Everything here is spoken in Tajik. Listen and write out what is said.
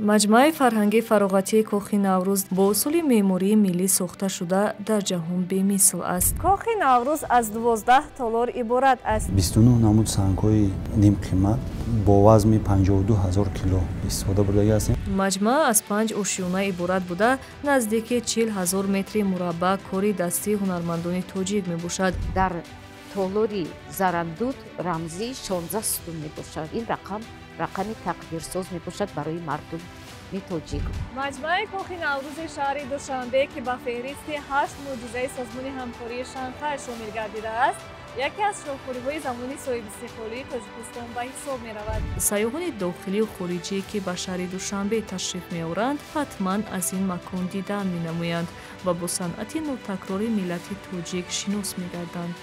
Маҷмӯаи фарҳангии фароғатии Кохи Наврӯз бо усули меъмории миллӣ сохта шуда, дар ҷаҳон бемисл аст. Кохи Наврӯз аз 12 толор иборат аст. 29 намуд сангҳои нимқимат бо вазми 52 ҳазор кило истифода бурдагӣ ҳастем. Маҷмӯа аз панҷ ошёна иборат буда, наздики 40 ҳазор метри мураббаъ кори дастии ҳунармандони тоҷик мебошад. Дар толори Зарандуд рамзии 16 сутун мебошад. Ин рақам рақами тақдирсоз мебошад барои мардуми тоҷик. Маҷмӯаи Кохи Наврӯзи шаҳри Душанбе, ки ба феҳристи ҳашт мӯъҷизаи Созмони ҳамкории Шанхай шомил гардидааст, яке аз шоҳкориҳои замони соҳибистиқлолии Тоҷикистон ба ҳисоб меравад. Сайёҳони дохилию хориҷӣ, ки ба шаҳри Душанбе ташриф меоранд, ҳатман аз ин макон дидан менамоянд ва бо санъати нотакрори миллати тоҷик шинос мегарданд.